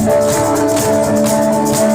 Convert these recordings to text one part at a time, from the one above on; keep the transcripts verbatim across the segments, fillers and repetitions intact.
Thank you, Jesus.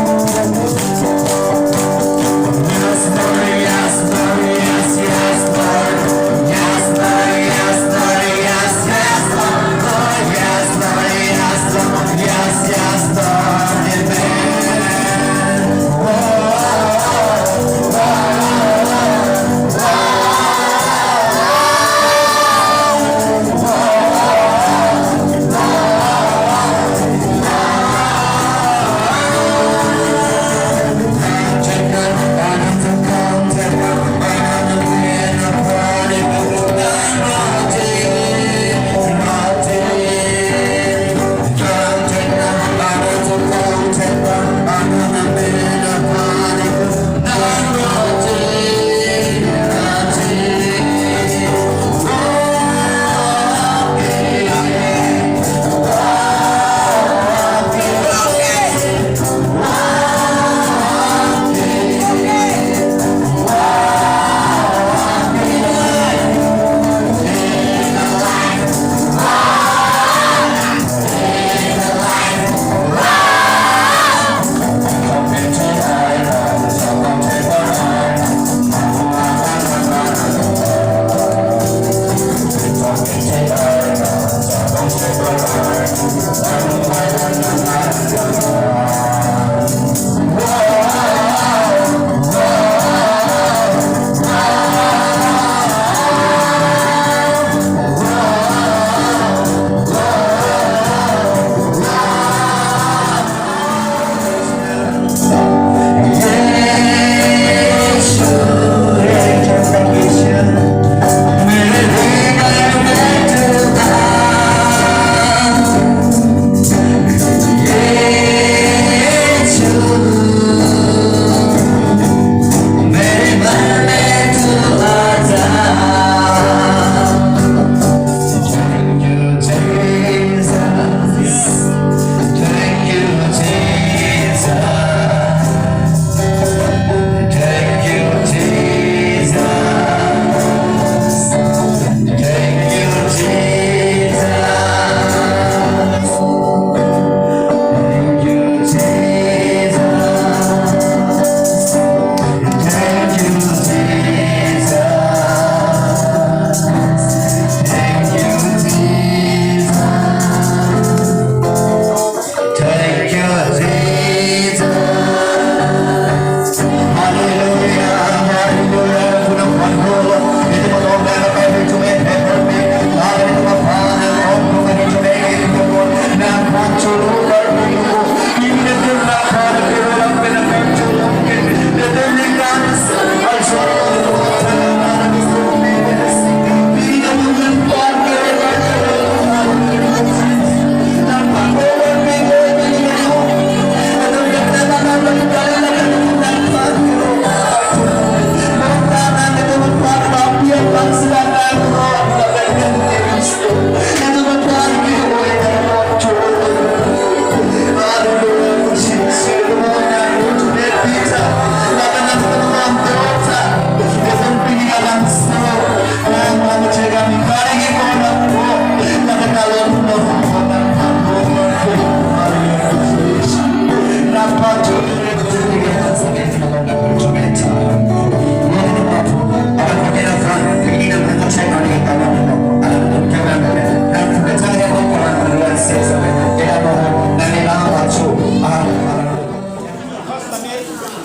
Hallelujah, hallelujah.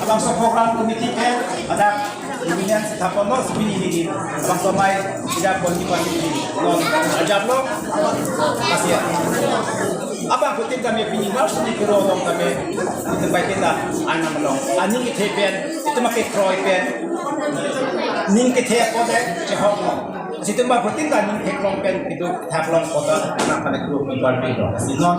Labangso program committee ke ada union sithaponlo sipini hini. Labangso amei ida ponji pasi hini. Non ajaplo. Pasi ya. Abangphutin tame pini nurse ni kuro dong tame. Itum bai kita anam long. Aning kethe pen, itum kekroi pen. Ning kethe apot chehok long. Situm abangphutin ta ning kekroi pen keduk thap long apot anak pada kuro pen party long. Si non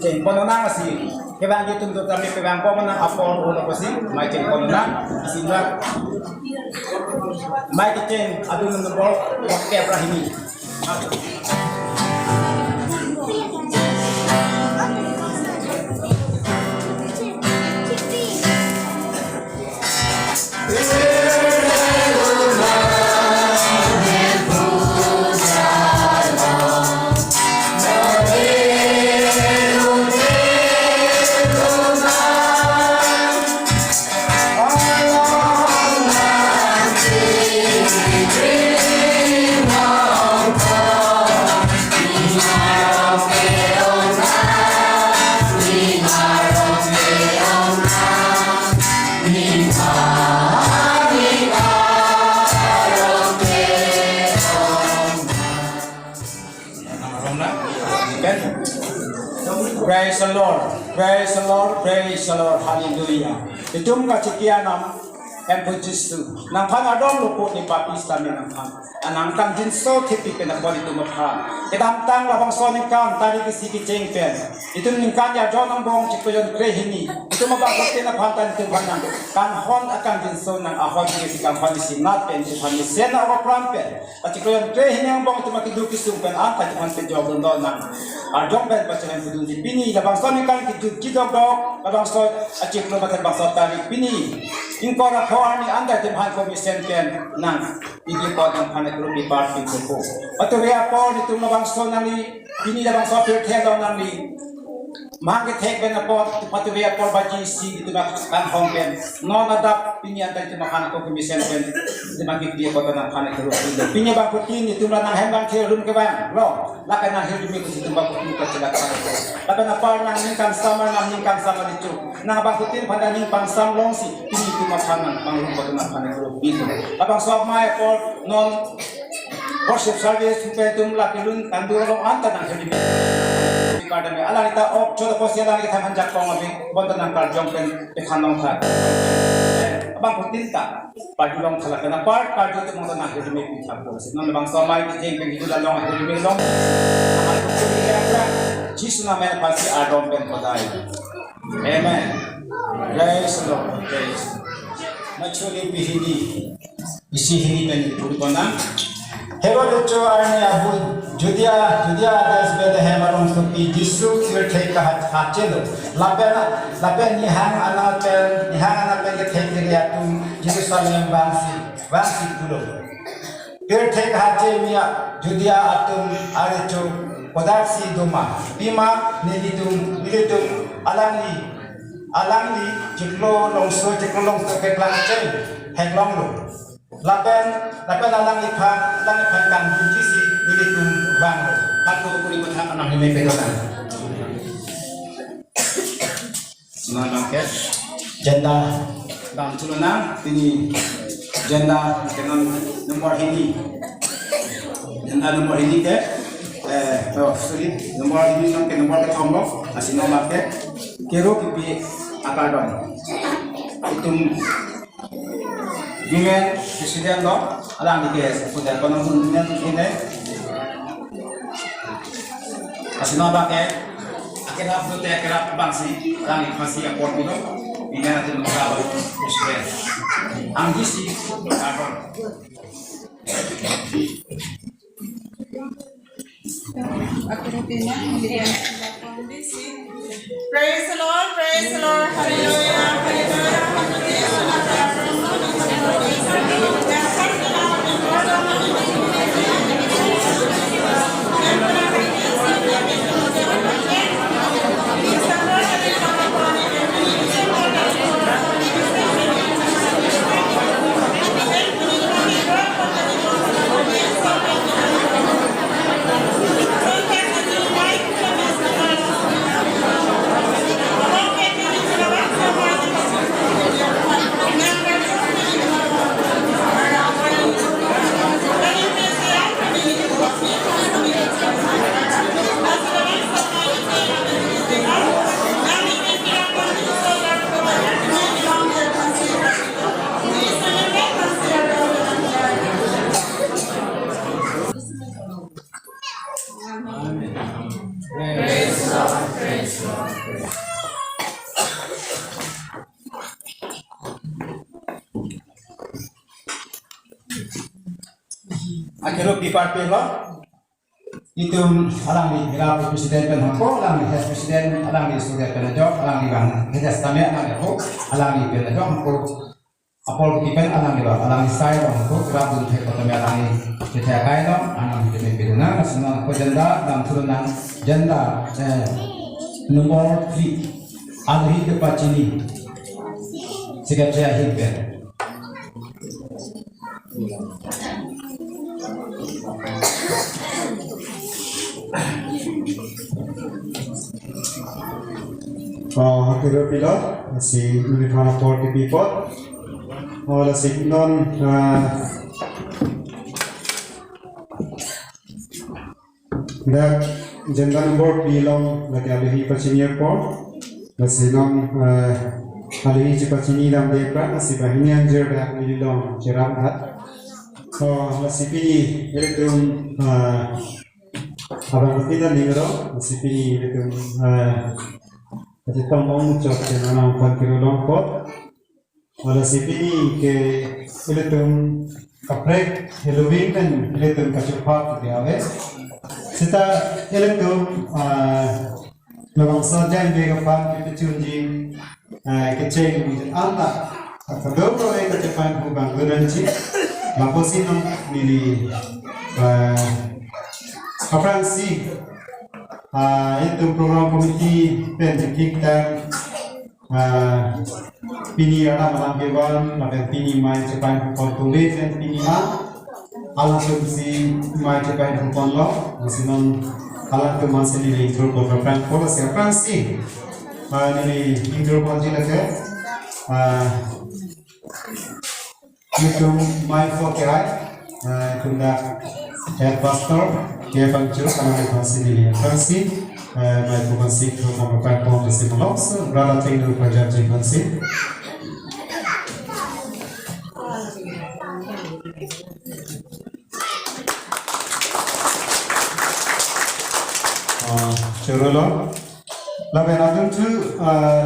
cheng pon nang si. Kevang itum do tame kevang pon nang apor ulo kosi, amei cheng pon nang, sinra. Amei kecheng adung number, oke, Ibrahimi. Praise the Lord, praise the Lord, praise the Lord, hallelujah. Itum kachiki anam, Hemphu Jisu. Nangphan adong lupo ne papi sami nangphan. Anang kangjinso thepi pen apot itum aphan. Kedamtang labangso aningkan tarik isi kecheng pen. Itum ningkan ya jon angbong chiklo jon krehini. Itum abangphutin aphan ta itum aphan nang. Kanghon akangjinso nang ahon isi kanghon isi nat pen itum aphan mesen na apran pen. Achiklo jon krehini angbong itum akeduk kesung pen an ta itum aphan pejok dun do nang. Arjong pen pachalen pudun si pini labangso aningkan kejut kidok dok labangso achiklo mate bangso tarik pini. Ingkoi ra pho arni an ta itum aphan komisen pen nang. Iji apot nangphan akuru pipar pingkupo. Patuve apor itum labangso nangli, pini labangso pirthe lo nangli. Mang kethek pen apot, patuve apor baji isi itum kanghon pen. Non adap pini an ta itum aphan ako komisen pen. Itum kipi apot nangphan akuru pilo. Pini abangphutin itum la nanghem bang thir rum kevang lo. Lapen nang hirjume kusi itum abangphutin kachelak phan. Lapen apar nangning kangsam, nangning kangsam alichu. Nang abangphutin aphan nangning kangsam longsi. Pini itum aphan nang, bang rum apot nangphan akuru pilo. Labangso amei apor non worship service pen itum la kelun tandu along an ta nang hedi. Kadang alang ita ok chot apotsi alang ita hanjak kong abi bonta nang karjong pen ikan long tha. Abangphutin ta pajulong tha lapen apar karjong itum ta nang hedi me pitha apotsi non labangso amei kejeng pen hidu la long hedi me long. Amar kutu ni ya Jisu name pasi adom pen kodai. Amen. Praise the Lord. Praise. Machuli pihini. Isi hini pen puri kona. Herod acho arni ahut Judea, Judea adas Bethlehem arongsopi Jisu pirthe kahat hachelo. Lapen, lapen nihang anat pen, nihang anat pen kethek diri atum Jerusalem vangsi, vangsi pulo. Pirthe kahache mia Judea atum arecho kodaksi doma. Pima nelitum, nelitum alangli, alangli chiklo longso, chiklo longso keklang cheng heklonglo. Lapen, lapen alangliphan, alangliphan kangjinsi nelitum vanglo. Hako kuri kotha anang hini pedonan. Sina bangke. Jenda. Bang chulona, pini jenda, kenang nomor hini. Jenda nomor hini ke, eh, oh, sorry, nomor hini nang ke nomor kethom lo, asina bangke. Kero kipi akardom. Itum Women President lo, alangli ke sudah kono women ini. Asina bangke, akhirnya pute akhirnya bangsi, alangli pasi apor pilo, ini nanti mengabar President. Anggisi, apa? Praise the Lord, praise the Lord, hallelujah, hallelujah, hallelujah. Amen. Praise God, praise God. Akhirnya piparpilo. Itum alangli mira president pen hako, alangli vice president, alangli sudah pen ajok, alangli bang hedas tamia alangli hako, alangli pen ajok hako. Apor kipen alangli lo, alangli sai lo, ko kerap dun thek kotome alangli, thek kai lo, alangli thek piduna, asina ko jenda, dam turun nang, jenda, eh, nomor three, alhi kepachini, secretary ahin pen. Oh, kero pilo, si uniform forty people. Hola, si non, ah, dak agenda number phli along lake alohi pachini apor. Lasi non, eh, alohi chepachini damde aphrang, lasi banghini angjir dak neli along cherap hat. So, lasi pini ilitum, eh, abang pina ningro, lasi pini ilitum, eh, kachetong ongchot ke nang phan kiro longkot. Lasi pini ke ilitum kaprek heloving pen ilitum kachephat ke ave. Seta ilitum, ah, labangso ajaibe kaphan kepachunji, ah, kecheng anta kadokave kachepanhu abang dunanji. Lapusi non neli, ah, aphrangsi, ah, ilitum program committee pen ketik tang ah, pini aram alam kevan, lapen pini mei chepanhu pon tuve pen pini ma, alangtum si mei chepanhu ponlo, lasi non alangtum amen si neli introduce pon aphrang, pura si aphrangsi, ah, neli introduce ponji lake, ah, ilitum mei pho kehai, eh, ilitum dak head pastor, K Pangchu, alangliphan si neli aphrangsi, eh, mei pho aphansi, pho pho pho pho si malomso, brother Tengdu Praja ji aphansi. Ah, chorolo. Lapen atum thu, ah,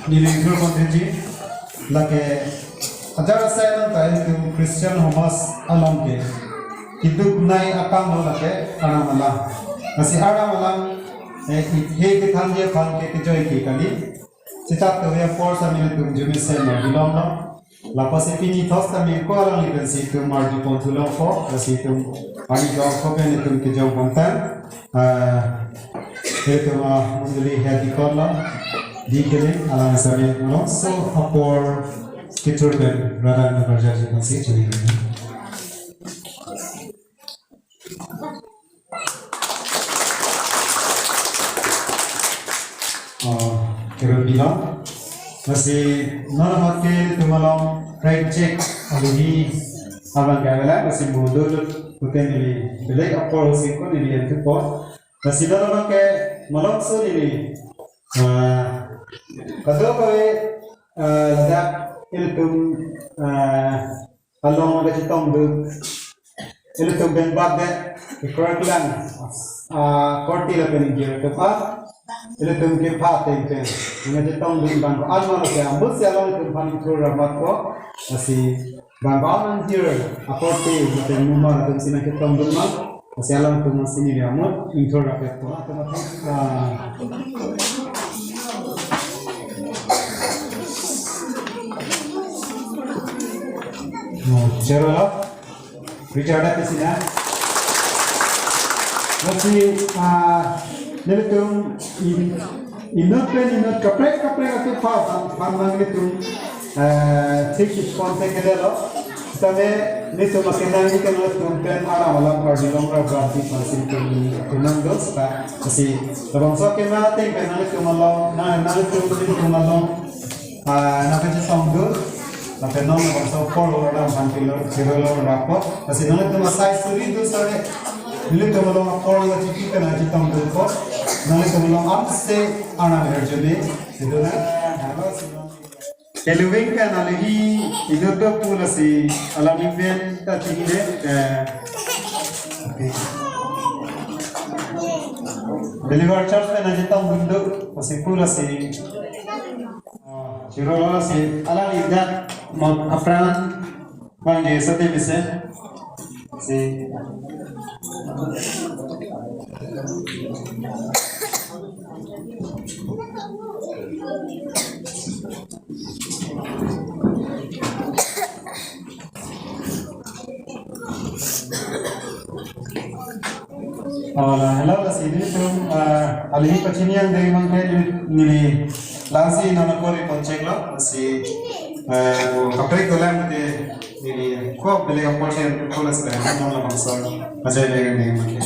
neli introduce ponji, lake ajar asai nang ta ilitum Christian Homas along ke kiduknei akam lo lake aram alam. Lasi aram alam, eh, isi kethangji aphan ke kejoi ke kali. Seta tuve apor sitame ilitum arjumesen ma bilong lo. Lapusi pini thos tame ko alangli pensi itum arju pon thu longpo, lasi itum arju longpo pen itum kejong pon tang. Ah, itum, ah, mondoli head deacon lo, deacon, alang sitame malomso apor kethur pen Radha Nungarjar ji pensi chini. Oh, kerun bilo. Lasi non amat ke itum along rain check alohi abang ke avelang, lasi mundur pute neli belek apor si ko neli yang tupo. Lasi non amat ke malomso neli, ah, kadokave, ah, ladak ilitum, ah, along kachetongdun. Ilitum pen bat de, ke-curriculum, ah, korte lapen ingjir atum, ah, ilitum kepha ateng pen nangchetong dun abang ko-an ma lo ke, ambut si alangtum aphan ingthur ra matpo, lasi abang ko-an angjir akorte lapen mumar atum si nangchetong dun ma, lasi alangtum aphan si neli amut ingthur rapetpo. Ah, chero lo. Richard Atisina. Lasi, ah, nelitum in-, inut pen inut kaprek kaprek atum aphan, aphan nelitum, eh, thik ponte kedelo. Tame nelitum akenangji ke nelitum pen aram alam karjulong ra berarti pasin tum tunang dos ta. Lasi labangso kena ting pen nelitum along, na, nelitum, nelitum along. Ah, nangkachetongdun, lapen non labangso apor lo aram aphan kilo, kilo lo rapo. Lasi nangtum asai suri do sare, nelitum along apor lo chiki pen nangchetongdunpo. Nangtum along amse aram herjuni, itu na. Halo, sino. Heloving pen alohi, itu to pu lasi, alam event ta chini de, eh, okay. Believer Church pen nangchetongdun do, lasi pu lasi. Oh, chiro lo si alang idak mot apran bang je sate bise. Si. Oh, la, hello, lasi nelitum, ah, alohi pachini angdeng abang ke neli, neli lasi nana kori ponchek lo, lasi, eh, kaprek dolang te neli ko beli kaprek yang ko lasi nana labangso ajaibe angdeng abang ke.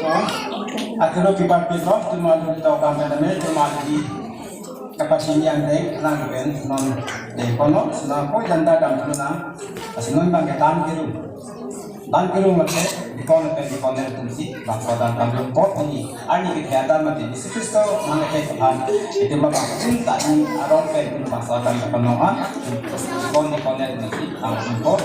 Oh, atulo kibar pilo, tuma tau kami name, tuma di kapachini angdeng, lang pen, non, de kono, sina ko janda dam tuna, lasi non abang ke tan kiru. Dan kelun mate, dikon pen dikon pen atumsi bangso adan pangrum apot, pini arni kethe adan mate Jisu Khristo nangkethe aphan, itum abang pun tadi arong pen itum bangso adan kapanong an, dikon dikon pen atumsi bangrum apot.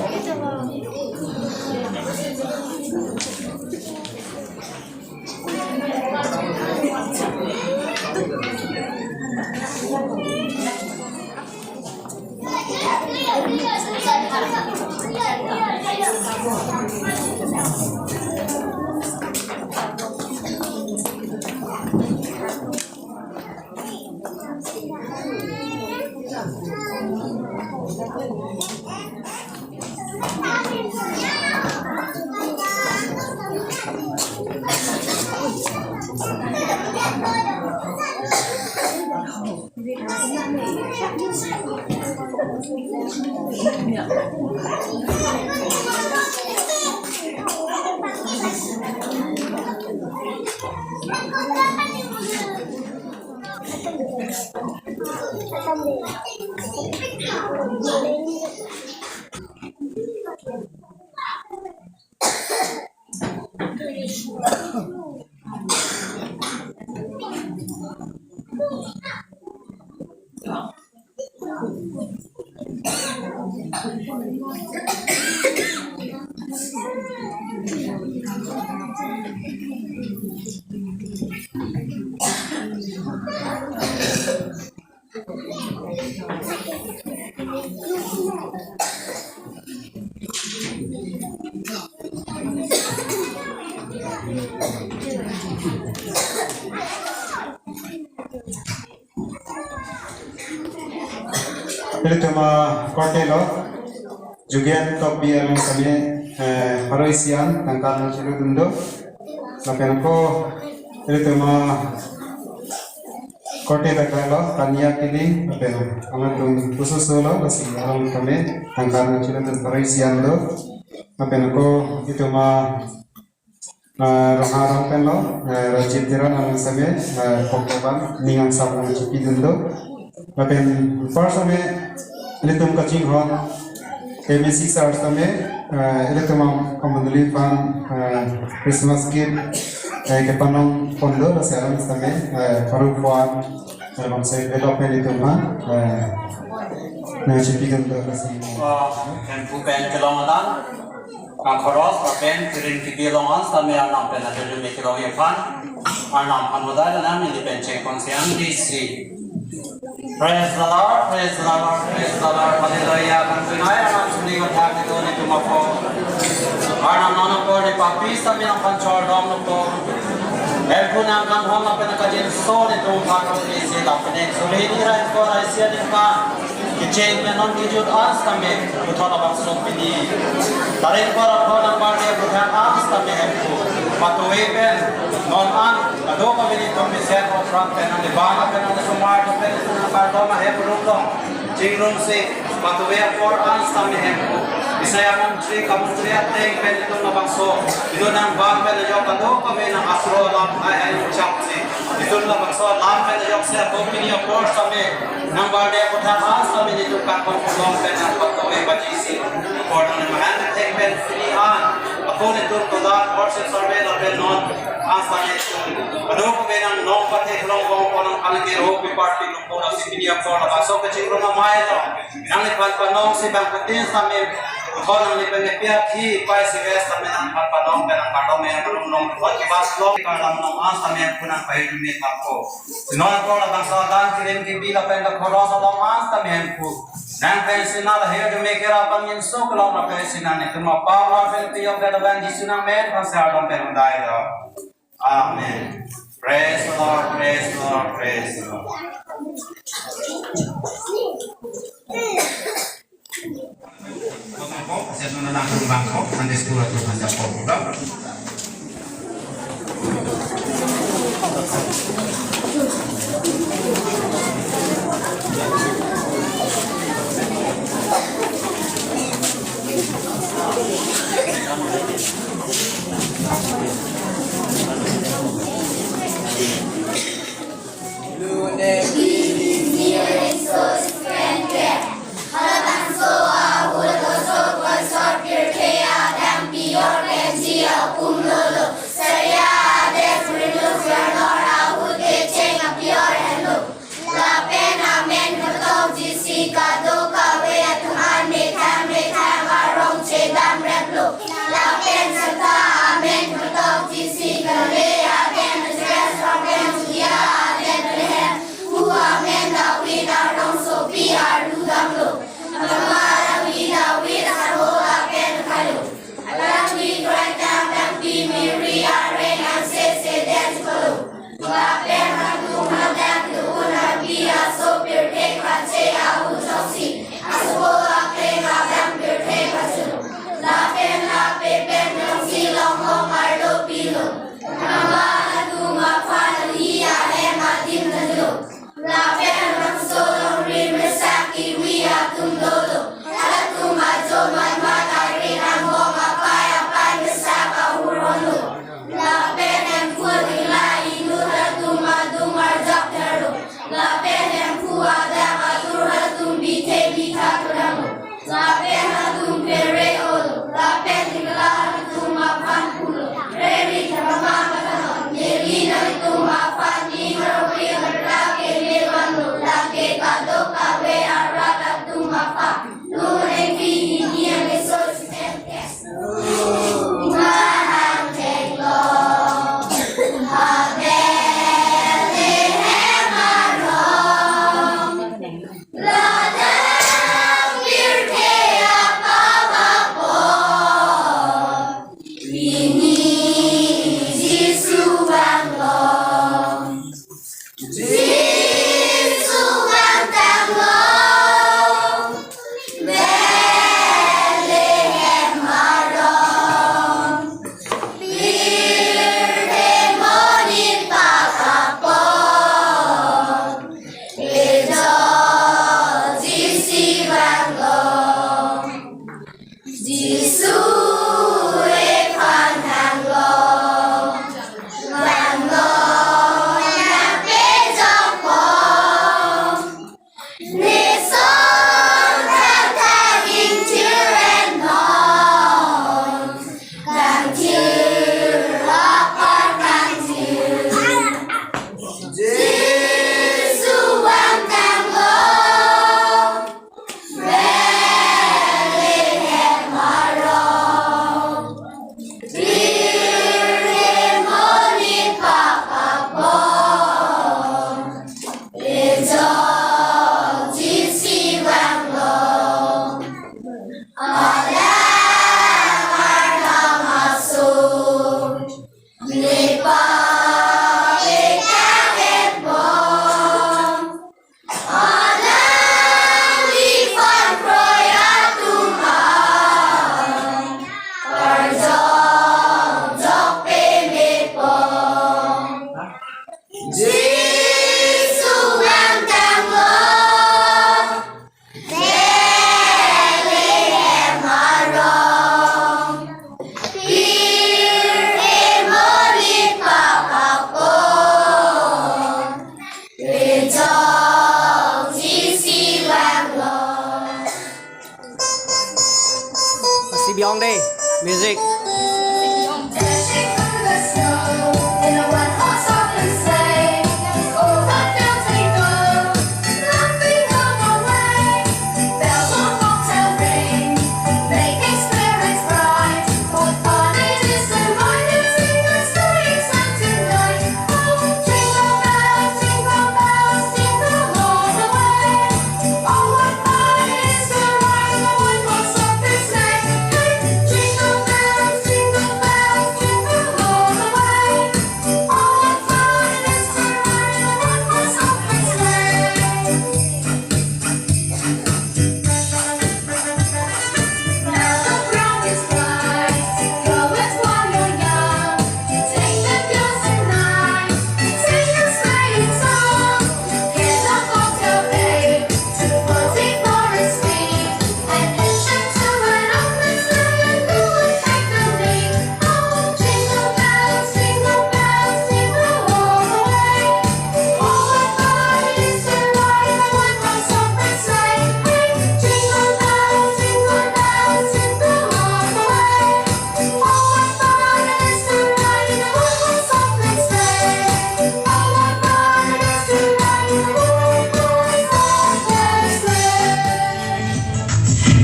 Ilitum akorte lo, Jugen Tokbi along sitame, eh, pharo isi an tangka nangchelo dun do. Lapen ako ilitum akorte ta kalo, Tania Killing, lapen anuttum pusu solo, lasi along sitame tangka nangchelo dun pharo isi an do. Lapen ako itum a, eh, Ronghang arong pen lo, eh, Rajiv Teron along sitame, eh, pokloban ning angsam nangchipi dun do. Lapen apar sitame ilitum kachinghon M A C sir sitame, eh, ilitum amondoli aphan, eh, Christmas gift, eh, kepanong pon do, lasi alam sitame, eh, pharo pho an, eh, bangso development itum aphan, eh, nangchipi dun do, lasi. Ah, Hemphu pen kelong adan, ah, Khoros lapen Kiring Kibi along an sitame Arnam pen ahirjume kelongji aphan, Arnam aphan hadak neli pen chengpon si ang D C. Praise the Lord, praise the Lord, praise the Lord, hallelujah. Kan pinai Arnam suni kotha kitu nelitum apot. Arnam non apor di papi sitame nangphan chordom nelitum. Hemphu nangkanghon lapen kachinso nelitum aphan isi lapen suri ni rai ko rai sia nelitum aphan. Kecheng pen non kejut an sitame puthot labangso pini tarik por apor nang party puthot an sitame Hemphu patuve pen non an kadokave nelitum mesen aphrang pen nangli bang pen nangli sumar pen nangli kardom ahem rung long chingrumsi patuve apor an sitame Hemphu Bisaya Montri Kamontri ateng pen nelitum labangso itum nang bang pen ajok kadokave nang asro alam hai hai chapsi itum labangso alam pen ajok si ako pini apor sitame nang barde aphuthak an sitame nelitum kan pon pulong pen nang patuve bajisi apor nang mahan thek pen pini an ako nelitum kodak apor si survey lapen non an sitame itum kadokave nang nong pate long bong pon nang kan ke ro pi party lo pon si pini apor labangso kachingrum amei lo. Nangliphan panong si bang kutin sitame, ko nangliphan ne piak hi pai si ves sitame nangliphan panong pen nang kardom ahem rung long, ko kibas long kardom long an sitame Hemphu nang pahirjume tha ko. Non ko labangso adan Kiring Kibi lapen ke Khoros along an sitame Hemphu nang pen si nang lahirjume kera pangin so kelong lapen si nang ne kuma power pen piyok ke laban Jisu nangmen aphan si kardom pen undai lo. Amen. Praise the Lord, praise the Lord, praise the Lord. Sunday school atau Sunday school program. Jisu vangtanglo Bethlehem arong, pir emonit papapon, kejok isi vanglo. Asi biong deh, music.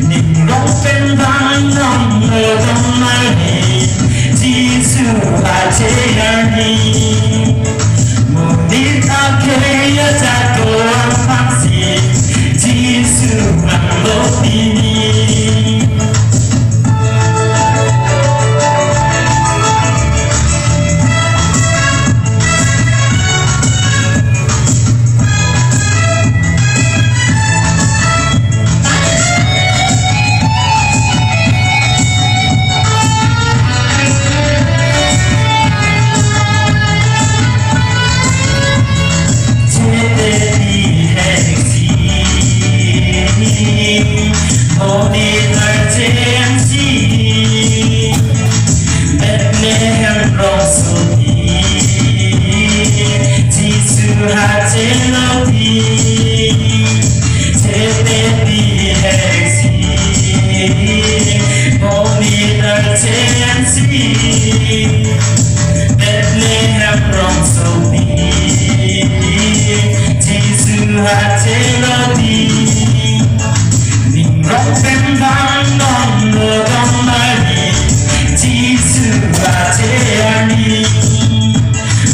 Ning rong pen vang nong lo dong mai ni, Jisu ache arni. Monit akhei ajato aphansi, Jisu vanglo pini. Bethlehem rongsopi, Jisu hachelo pini. Chetepi heksi, monit archensi, Bethlehem rongsopi, Jisu hachelo pini. Ning rong pen vang nong lo dong mai ni, Jisu ache arni.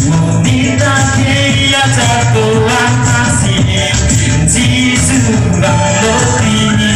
Monit akhei ajato aphansi, Jisu vanglo pini.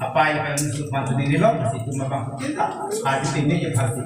Apai kan supan sini ni lo, masih cuma bang kita. Hadi ini ya pasti.